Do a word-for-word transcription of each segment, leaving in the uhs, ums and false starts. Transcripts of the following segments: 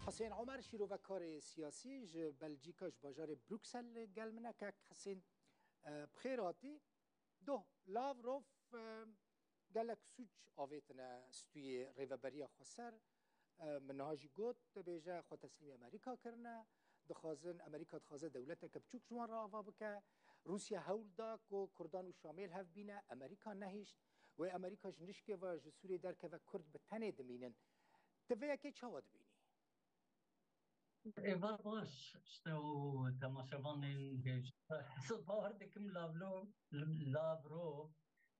Husên Omer, şîrovekarê siyasî ji Belcîka, ji bajarê Bruksel gel min e. Kek Husên, e, bi xêr hatî. Doh, Lavrov, e, gelek sûc avêtine stûyê Rêveberiya Xweser. E, min niha jî got, dibêje xwe teslîmê Amerîka kirine. Dixwazin, Amerîka dixwaze dewleteke biçûk ji wan re ava bike. Rûsya hewl da ku Kurdan û Şamê li hev bîne. Amerîka nehişt. Wê Amerîka ji nişkê ve ji Sûriyê derkeve, Kurd bi tenê dimînin. Tu vê yekê çawa dibînî? Êvar baş, işte û temaşevanên hêja. Ez bawer dikim Lavlo-, Lavrov,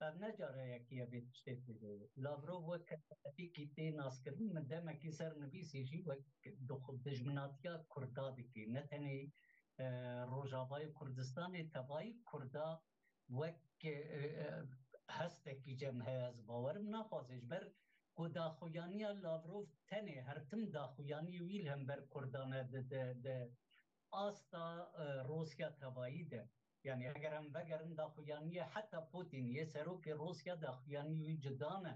ev ne careyekî ye vê tiştê dibê. Lavrov wek kesekî tê naskirin, min demekî ser nivîsî jî wek dixu-, dijminatiya Kurda dikê. Ne tenê, e, Rojavayê Kurdistanê, tevayî Kurda wek, e, e, hestekî cem heye, ez bawerim naxwaze, ji ber ku daxuyaniya Lavrov tenê her tim daxuyaniyê wî li hember Kurdan e di, di, di asta, e, Rûsya tevayî de. Yani eger em vegerin daxuyaniyê heta Putin yê serokê Rûsya, daxuyaniyê wî cuda ne.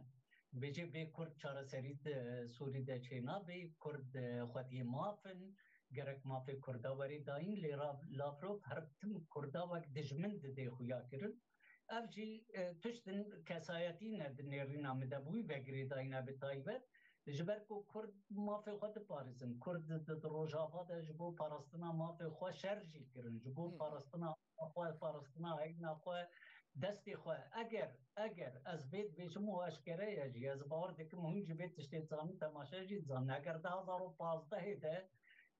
Dibêje bê Kurd çareserî di Sûrî de çênabe, Kurd, e, xwediyê maf in, gerek mafê Kurda werê dayîn, lê Ra-, Lavrov her tim Kurda wek dijmin didê xuya kirin. Ev jî, e, tiştin kesayetî ne di nêrîna min de, bi wî ve girêdayî ne bi taybet. Ji ber ku Kurd mafê xwe diparêzin. Kurd di, di Rojava de ji bo parastina mafê xwe şer jî kirin. Ji bo Hı hı. parastina xwe, parastina heyna xwe, destê xwe. Eger, eger ez vê dibêjim û eşkere ye jî, ez bawer dikim hûn jî vê tiştê dizanin, temaşe jî dizanin. Eger du hazar û pazdehê de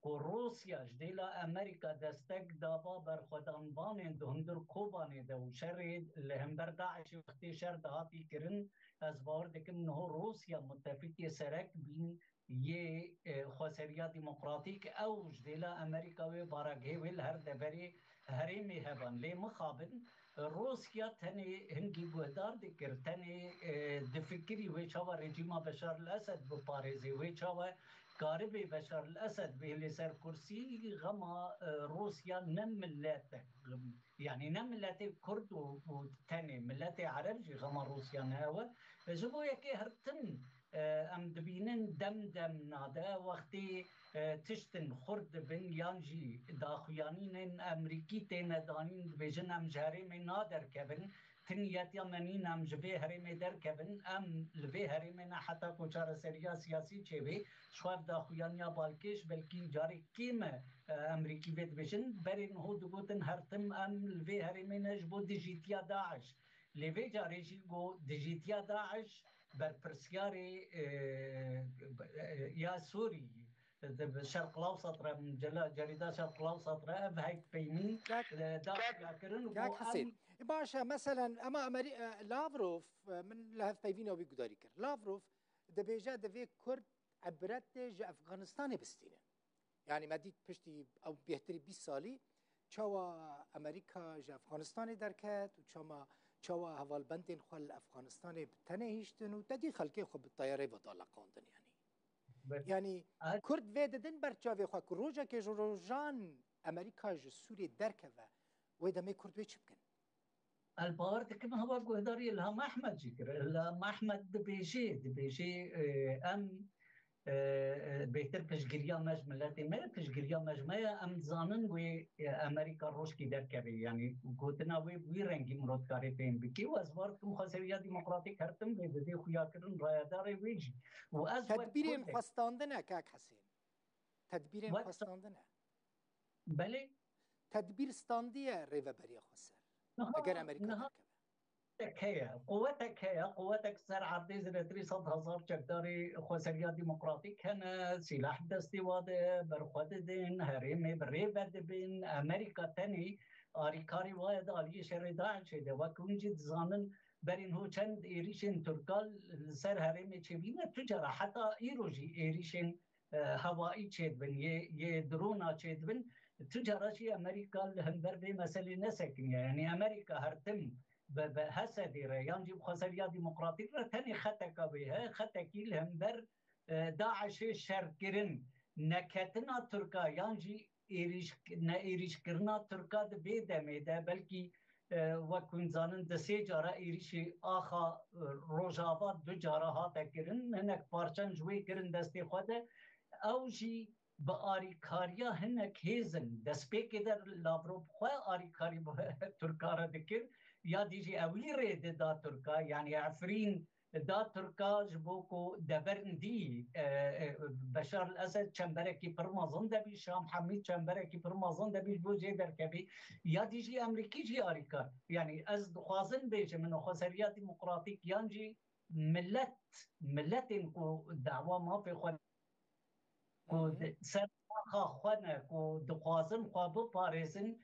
ku Rûsya ji dêla Amerîka destek daba berxwedanvanên di hundir Kobanê de û şerê li hember DAIŞê wextê şer dihatî kirin, ez bawer dikim niho Rûsya mutefîkê serek bîn yê, e, xweseriya demokratîk, ew ji dêla Amerîka wê baragihê wê li her deverê herêmê heban. Lê mixabin, Rûsya tenê hingî guhdar dikir, tenê, e, difikirî wê çawa rejîma Beşar el Esed biparêzê, wê çawa karibê Beşar el Esed bihêlê ser kursî, xema, e, Rûsya ne millet e. Yani ne miletê Kurd û, û tenê miletê Ereb jî xema Rûsya ne ew e. Ji bo yekê her tim, e, em dibînin dem dem nade, wextê, e, tiştin xurt dibin yan jî daxuyanînên Amerîkî têne danîn, dibêjin em ji herêmê naderkevin, ti niyetiya me nîn em ji vê herêmê derkevin, em li vê herêmê ne heta ku çareseriya siyasî çêbê, ji xwe ev daxuyaniya balkêş, belkî carê kêm e, e, Amerîkî vê dibêjin. Berê niho digotin her tim em li vê herêmê ne ji bo dijîtiya DAIŞ. Lê vê carê jî got dijîtiya DAIŞ berpirsyarê, e, e, ya Sûrî, di Şerq Lewsat re, cela-, cerîda Şerq Lewsat re ev hevpeyvîn, Kak, e, da xuya kirin û Kak got Hesên. Em E, baş e, meselen, ema Ameri-, e, Lavrov, e, min li hevpeyvîna wî gudarî kir. Lavrov dibêje divê Kurd ibretê ji Efganistanê bistînin. Yani me dît piştî ew bêhtirî bîst salî çawa Amerîka ji Efganistanê derket û çama, çawa hevalbendên xwe li Efganistanê bi tenê hiştin û te dî xelkê xwe bi teyarê ve daleqandin yani. Be- Yani Ez Kurd vê didin ber çavê xwe ku rojekê ji rojan Amerîka ji Sûriyê derkeve, wê demê Kurd wê çi bikin? Ez bawer dikim hewa guhdarî Ilham Ehmed jî kir. Ilham Ehmed dibêjê, dibêjê, e, em, e, e, bêhtir piştgiriya me ji miletê me ye, piştgiriya me ji me ye, em dizanin wê, e, Amerîka rojkî derkeve. Yani gotina wê bi wî rengî mirov dikarê fêm bike û ez bawer dikim xweseriya demokratîk her tim vê didê xuya kirin rayedarê wê jî. Û ez wek Tedbîrên Kurdek xwestandine, kak Hesên. Tedbîrên Wek xwestandine. Belê. Tedbîr standiye Rêveberiya Xweser. Niha, Eger Amerîka niha derkeve. Quwetek heye, quwetek heye, quwetek ser erdê zêdetirî sed hezar çekdarê Xweseriya Demokratîk hene, sîlah destê wa de, berxwe didin, herêmê bi rê ve dibin, Amerîka tenê arîkarî wa ye di aliyê şerê DAIŞê de. Wek hûn jî dizanin, berî niho çend êrîşên Tirka li ser herêmê çêbîne, tu cara heta îro jî êrîşên e, hewayî çêdibin, yê, yê drona çêdibin, tu cara jî Amerîka li hember vê meselê nesekiniye. Yani Amerîka her tim bi, bi Hesedê re yan jî bi Xweseriya Demokratîk re tenê xeteka wê heye, xetekî li hember, e, DAIŞê şerkirin, neketina Tirka yan jî êrîş, ne êrîşkirina Tirka di vê demê de belkî, e, wek hûn zanin, di sê cara êrîşê axa, e, Rojava du cara hate kirin, hinek parçen ji wê kirin destê xwe de. Ew jî bi arîkariya hinek hêzin, destpêkê de Lavrov xwe arîkarî bi Tirka re dikir, ya dî jî ewî rê dida Tirka, yanî Efrîn da Tirka ji bo ku deverindî, e, e, Beşar el-Esed çemberekî pir mezin de bî, Şam Hemîd çemberekî pir mezin de bî ji bo jê derkevî, ya dî jî Emerîkî jî arîkar. Yanî ez dixwazim bêjim, min xweseriya demokratîk yan jî millet, milletên ku dawa mafê xwe ku Hı hı. di-, ser axa xwe ne, ku dixwazin xwe biparêzin,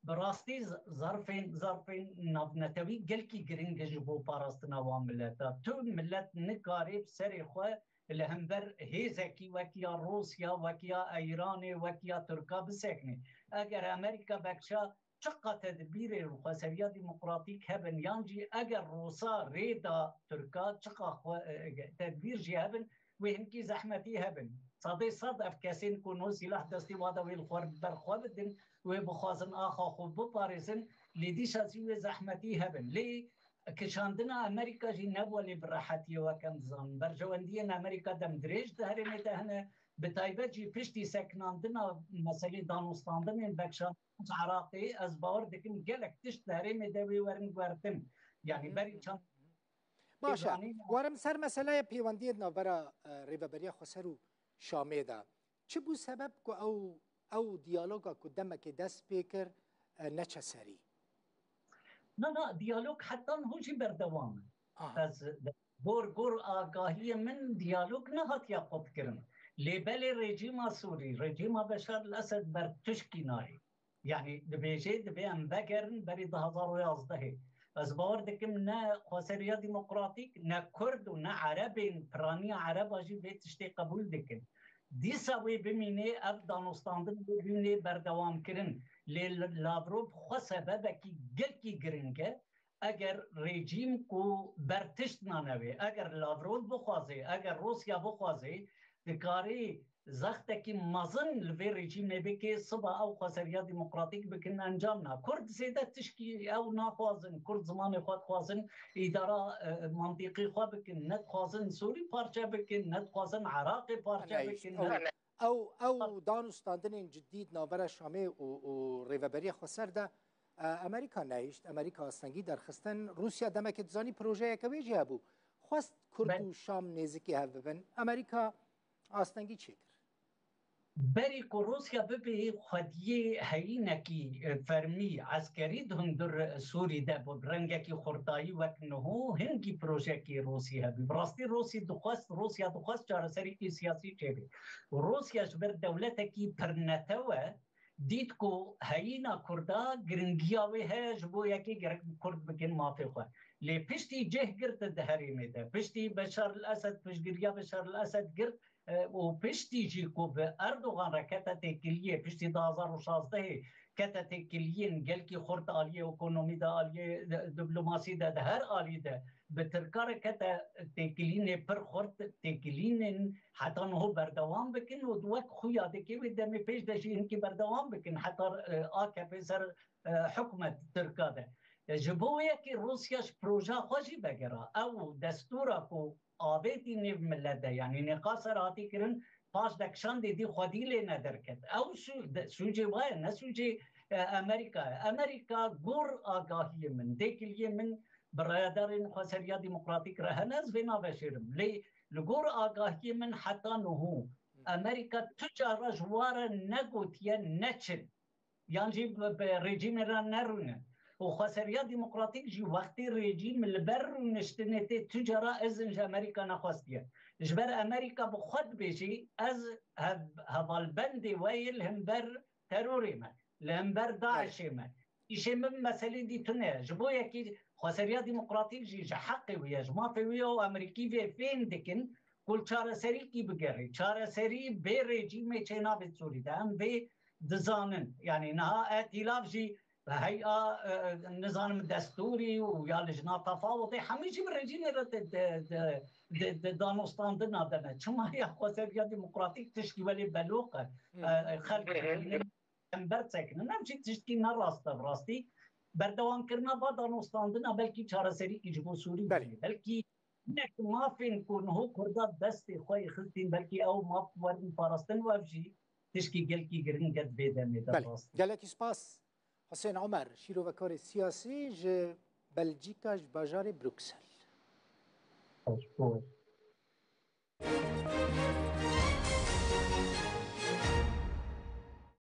bi rastî z-, zerfên, zerfên navnetewî gelkî giring e ji bo parastina wan mileta. Tu millet nikarê bi serê xwe li hember hêzekî wek ya Rûsya, wek ya Îranê, wek ya Tirka biseknê. Eger Amerîka bekşa çiqa tedbîrê û xweseriya demokratîk hebin, yan jî eger Rûsa rê da Tirka çiqa xwe, e, tedbîr jî hebin, wê hinkî zehmetî hebin. Sedê sed ev kesên ku no sîlah destî wa de wê li xwe ber xwe bidin, wê bixwazin axa xwe biparêzin, lê dîsa jî wê zehmetî hebin. Lê kişandina Amerîka jî nebû lê bi rehetiyê wek em dizanin. Berjewendiyên Amerîka dem dirêj di herêmê de hene, bi taybet jî piştî sekinandina meselê danûstandinên vekşan Iraqê, ez bawer dikim gelek tişt di herêmê de wê werin guhertin. Yanî berî çend Baş e. Pêvanî Werim ser meseleya pêwendiyê di navbera, e, Rêveberiya Xweser û Şamê de. Çi bû sebeb ku ew, ew diyaloga ku demekê dest pê kir, e, neçe serî? Na, na, diyalog heta niho jî berdewam e. Aha. Ez gor gor agahiyê min diyalog nehatiye qutkirin. Lê belê rejîma Sûrî, rejîma Beşar el-Esed ber tişkî nayê. Yanî dibêje, divê em vegerin berî du hazar û yazdehê. Ez bawer dikim ne xweseriya demokratîk, ne Kurd û ne Erebên piraniya Ereba jî vê tiştê qebûl dikin. Dîsa wê bimînê, ev danûstandin wê bimînê berdewamkirin. Lê Lavrov xwe sebebekî gelkî giring e. Eger rejîm ku ber tişt nane wê, eger Lavrov bixwaze, eger Rûsya bixwaze, dikarê zextekî mezin li vê rejîmê bike, siba ew xweseriya demokratîk bikin encam na. Kurd zêde tişkî ew naxwazin, Kurd zimanê xwe dixwazin, îdara, e, mantîqî xwe bikin, ne dixwazin Sûrî parçe bikin, ne dixwazin Iraqê parçe Anayîş. bikin, Ew, ne ew, ew danûstandinên cidî di navbera Şamê û, û Rêveberiya Xweser de, e, Amerîka nehişt, Amerîka astengî derxistin. Rûsya demekê dizanî projeyeke wê jî hebû. Xwest Kurd Be- û Şam nêzikî hev bibin. Amerîka astengî çêkir. Berî ku Rûsya bibe xwediyê heyînekî, e, fermî, eskerî di hundir Sûrî de bi rengekî xurtayî wek niho hingî projeyekî Rûsî hebî. Bi rastî Rûsî dixwest, Rûsya dixwest çareserîkî siyasî çêbe. Rûsya ji ber dewletekî pirnetew e, dît ku heyîna Kurda giringiya wê heye, ji bo yekê gerek Kurd bikin mafê xwe. Lê piştî cih girtin di herêmê de, piştî Beşar el-Esed, piştgiriya Beşar el-Esed girt, e, û piştî jî ku bi Erdogan re kete têkiliyê, piştî du hazar û şazdehê kete têkiliyên gelkî xurt aliyê ekonomî de, aliyê, e, diplomasî de, di her alî de bi Tirka re kete têkilînê pir xurt, têkilînên heta niho berdewam bikin û wek xuya dike wê demê pêş de jî hinkî berdewam bikin heta, e, A K P ser, e, hikûmet Tirka de. E, ji bo wê yekê Rûsya ji proja xwe jî vegera. Ew destûra ku avêtî nêv milet de, yanî nêqas ser hatî kirin, paş de kişandê dî xwedî lê nederket. Ew sû-, de-, sûcê wa ye, ne sûcê, e, Amerîka ye. Amerîka gor agahiyê min, têkiliyê min bi rayedarên xweseriya demokratîk re hene, ez vê naveşêrim. Lê li gor agahiyê min heta niho Amerîka tu cara ji wa re negotiye neçin. Yan jî bi, bi rejîmê re nerûne. Û xweseriya demokratîk jî wextê rejîm li ber rûniştinê tê tu cara izin ji Amerîka nexwestiye. Ji ber Amerîka bi xwe dibêjî, ez hev-, hevalbendê we yê li hember terorê me, li hember DAIŞê me. Îşê min meselê dî tune ye. Ji bo yekî xweseriya demokratîk jî ji heqê wî ye, ji mafê wî ye û Amerîkî vê fêm dikin ku li çareserîkî bigerî. Çareserî bê rejîmê çênabe Sûrî de. Em vê dizanin. Yanî niha îtîlaf jî hey'a, e, nizanim destûrî û ya lijna tefawutê hemî jî bi rejîmê re di, di, di, di, di danûstandina de ne. Çima ya xweseriya demokratîk tişkî welê beloq e. Hmm. E, e, xelk Hı hı. dibînin, em bersekinin. Em jî tiştkî ne rast e bi rastî. Berdewamkirina va danûstandina belkî çareserîkî ji bo Sûrî Belê. bûye. Belkî hinek mafên ku niho Kurda destê xwe yê xistin, belkî ew maf werin parastin û ev jî tişkî gelkî giring e di vê demê de. Belê. Gelekî spas. Husên Omer, şîrovekarê siyasî ji Belcîka, ji bajarê Bruksel. Baş, baş.